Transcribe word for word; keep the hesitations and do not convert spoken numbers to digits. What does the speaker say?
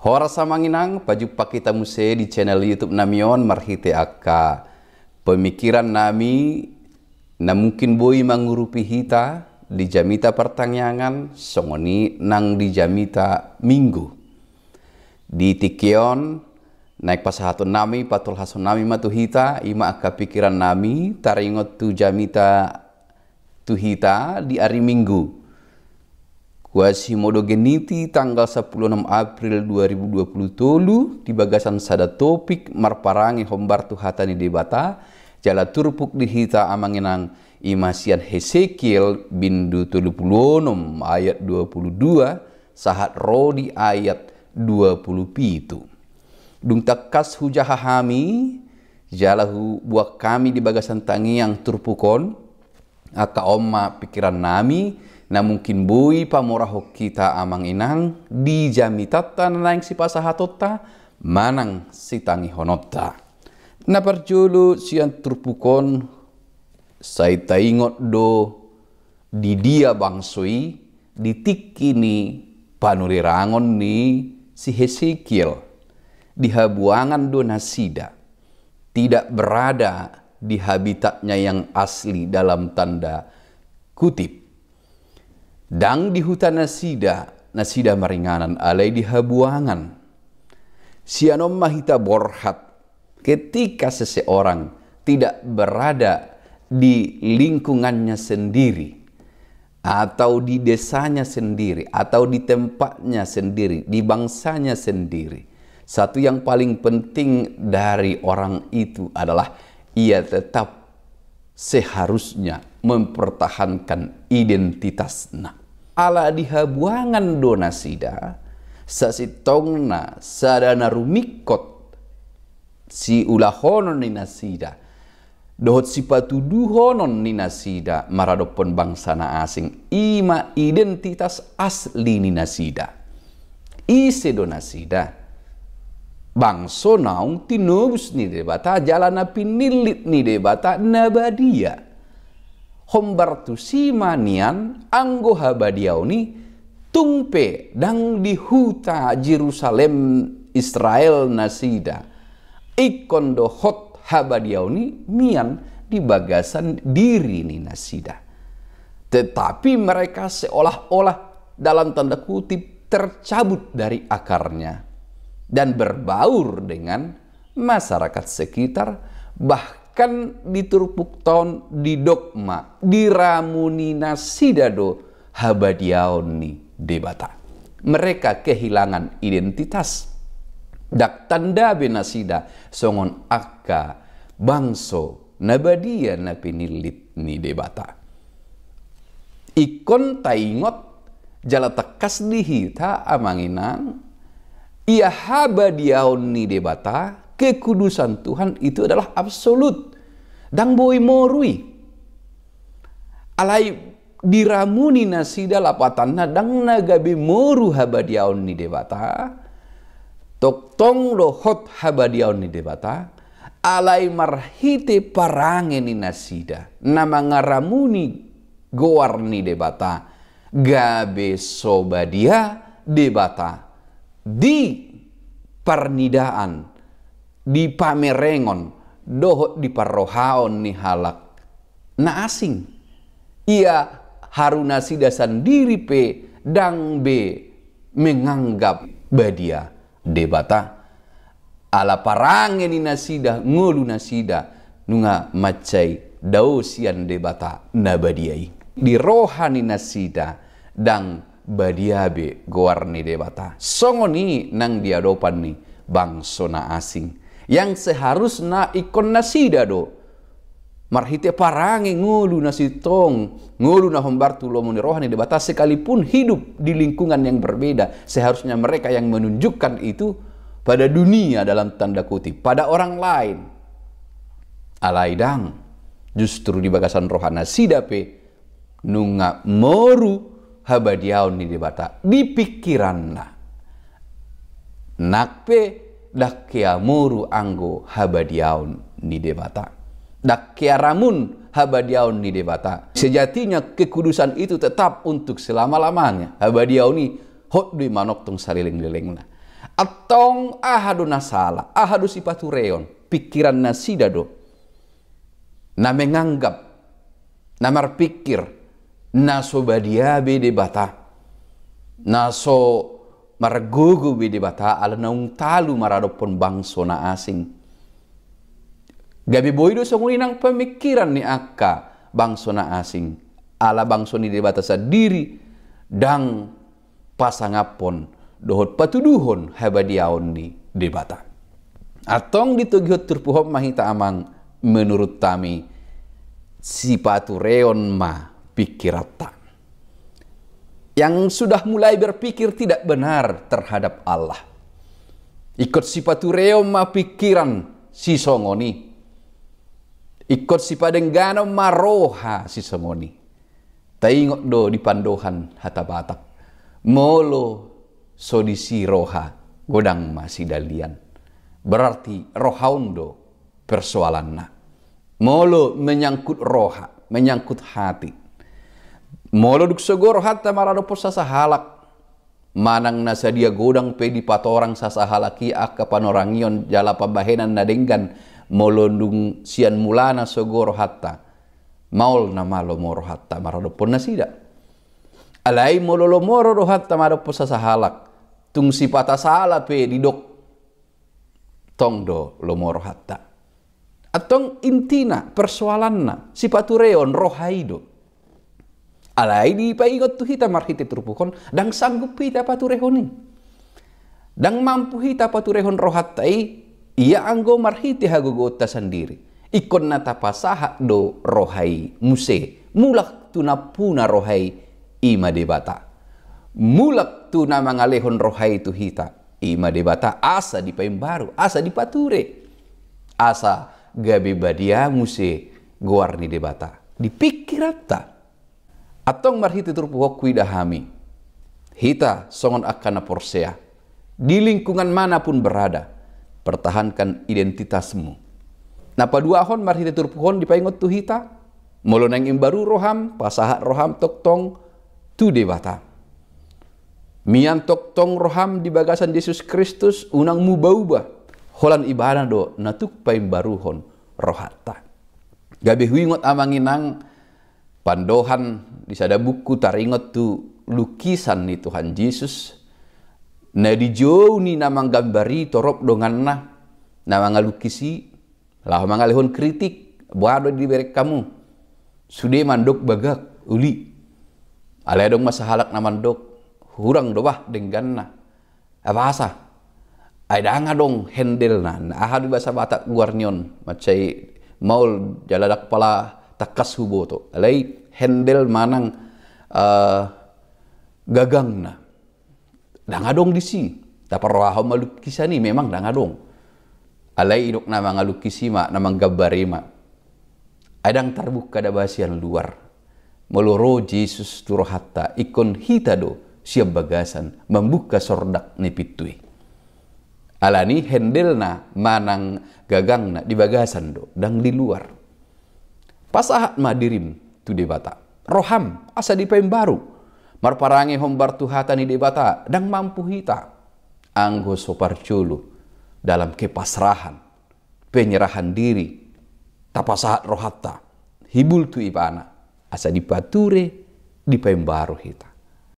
Horas amang inang, pajumpa hita muse di channel YouTube nami on marhite angka pemikiran nami na mungkin boi mangurupi hita di jamita partangiangan, songon i nang di jamita Minggu. Di tingki on, naeng pasahaton nami, patolhason nami ma tu hita, i ma angka pikiran nami, taringot tu jamita tu hita di ari Minggu. Quasimodogeniti tanggal sampulu onom April dua ribu dua puluh tolu, di bagasan sada topik marparange hombar tu hata ni Debata, jala turpuk di hita amang inang, i ma sian Hesekiel bindu tolu pulu onom ayat dua pulu dua, sahat ro di ayat dua pulu pitu. Dung tangkas hujaha hami, jala hubuat hami di bagasan tangiang turpuk on, angka on ma pikiran nami, na mungkin boi pamorahon hita amang inang, di jamitanta na naeng sipasahatonta, manang sitangihononta. Na parjolo sian turpuk on, sai taingot do di dia bangso i, di tingki ni panurirang ni si Hesekiel, di habuangan do nasida, tidak berada di habitatnya yang asli dalam tanda kutip. Ndang di huta nasida, nasida maringanan alai di habuangan. Sian on ma hita borhat, ketika seseorang tidak berada di lingkungannya sendiri, atau di desanya sendiri, atau di tempatnya sendiri, di bangsanya sendiri, satu yang paling penting dari orang itu adalah ia tetap seharusnya mempertahankan identitasna. Ala di habuangan do nasida, sasintongna sada na rumingkot siulahonon ni nasida dohot sipatuduhonon ni nasida maradophon bangsa na asing, i ma identitas asli ni nasida. Ise do nasida? Bangso naung tinobus ni Debata jala na pinillit ni Debata na badia. Hombar tusi ma nian anggo habadiaon i tung pe ndang di huta Jerusalem Israel nasida. Ingkon do hot habadiaon i mian di bagasan diri ni nasida. Tetapi mereka seolah-olah dalam tanda kutip tercabut dari akarnya dan berbaur dengan masyarakat sekitar, bahkan di turpukta on didok ma diramuni nasida do habadiaon ni Debata. Mereka kehilangan identitas. Ndang tanda be nasida songon angka bangso na badia na pinillit ni Debata. Ingkon taingot jala tangkas di hita amang inang, ia habadiaon ni Debata, kekudusan Tuhan itu adalah absolut. Ndang boi moru i. Alai diramuni nasida lapatanna ndang na gabe moru habadiaon ni Debata, tongtong do hot habadiaon ni Debata, alai marhite parange ni nasida na mangaramuni goar ni Debata, gabe so badia Debata di parnidaan, di pamerengon dohot di parrohaon ni halak na asing. Ia haru nasida sandiri pe ndang be menganggap badia Debata. Ala parange ni nasida, ngolu nasida, nunga mansai dao sian Debata na badia i. Di roha ni nasida ndang badia be goar ni Debata. Songon i nang di adopan ni bangso na asing. Yang seharusna ingkon nasida do marhite parange ngolu na sintong, ngolu na hombar tu lomo ni roha ni Debata, sekalipun hidup di lingkungan yang berbeda, seharusnya mereka yang menunjukkan itu pada dunia dalam tanda kutip, pada orang lain. Alai ndang, justru di bagasan roha nasida pe nunga moru habadiaon ni Debata di pikiranna. Nang pe ndang hea moru anggo habadiaon ni Debata. Ndang hea ramun habadiaon ni Debata. Sejatinya kekudusan itu tetap untuk selama-lamanya. Habadiaon i hot do i manongtong saleleng-lelengna. Antong aha do na sala, aha do sipatureon? Pikiran nasida do na menganggap, na marpikir, na so badia be Debata, na so margogo be Debata ala naung talu maradophon bangso na asing. Gabe boi do songon i nang pamikiran ni angka bangso na asing, ala bangso ni Debata sandiri ndang pasangaphon dohot patuduhon habadiaon ni Debata. Antong ditogihon turpuk on ma hita, Amang, menurut hami sipatureon ma pikiranta. Yang sudah mulai berpikir tidak benar terhadap Allah, ingkon sipatureon ma pikiran sisongon i. Ingkon sipadengganon ma roha sisongon i. Taingot do di pandohan hata Batak, molo so disi roha, godang ma sidalian. Berarti roha on do persoalanna. Molo menyangkut roha, menyangkut hati, molo dung sogo rohanta maradophon sasahalak, manang na sadia godang pe dipatorang sasahalak i angka panorangion jala pambahenan na denggan, molo dung sian mulana sogo rohanta, maol nama lomo rohanta maradophon nasida. Alai molo lomo rohanta maradophon sasahalak, tung sipata sala pe didok, tong do lomo rohanta. Antong intina, persoalanna, sipatureon roha i do. Alai dipaingot tu hita marhite turpuk on, ndang sanggup hita paturehon i. Ndang mampu hita paturehon rohanta i, ia anggo marhite hagogoonta sandiri. Ingkon na tapasahat do roha i muse, mulak tu nampuna roha i, i ma Debata. Mulak tu na mangalehon roha i tu hita, i ma Debata, asa dipaimbaru, asa dipature, asa gabe badia muse goar ni Debata di pikiranta. Antong marhite turpuk on huida hami, hita songon angka na porsea, di lingkungan mana pun berada, pertahankan identitasmu. Na paduahon marhite turpuk on dipaingot tu hita, molo naeng imbaru roham, pasahat roham tongtong tu Debata. Mian tongtong roham di bagasan Jesus Kristus, unang mubaubah, holan Ibana do na tuk paimbaruhon rohanta. Gabe huingot, Amang Inang, pandohan di sada buku taringot tu lukisan ni Tuhan Jesus, na dijou ni na manggambar i torop donganna na mangalukis i, laho mangalehon kritik, boha do dibereng hamu? Sude mandok bagak, uli. Alai adong ma sahalak na mandok, hurang do bah dengganna. Apasa? Ai ndang adong hendelna. Aha do bahasa Batak goar ni on? Mansai maol jala ndang pola tangkas huboto. Alai hendel manang, eh, gagangna ndang adong disi. Taparrohahon ma lukisan i, memang ndang adong. Alai idok na mangalukis i ma, na manggambar i ma. Ai ndang tarbuka daba sian luar. Molo ro Jesus tu rohanta, ingkon hita do sian bagasan mambuka sordak ni pintu i. Alani hendelna manang gagangna di bagasan do, ndang di luar. Pasahat ma dirim tu Debata. Roham asa dipaimbaru. Marparange hombar tu hata ni Debata, ndang mampu hita anggo so parjolo dalam kepasrahan, penyerahan diri, tapasahat rohanta, hibul tu Ibana, asa dipature, dipaimbaru hita.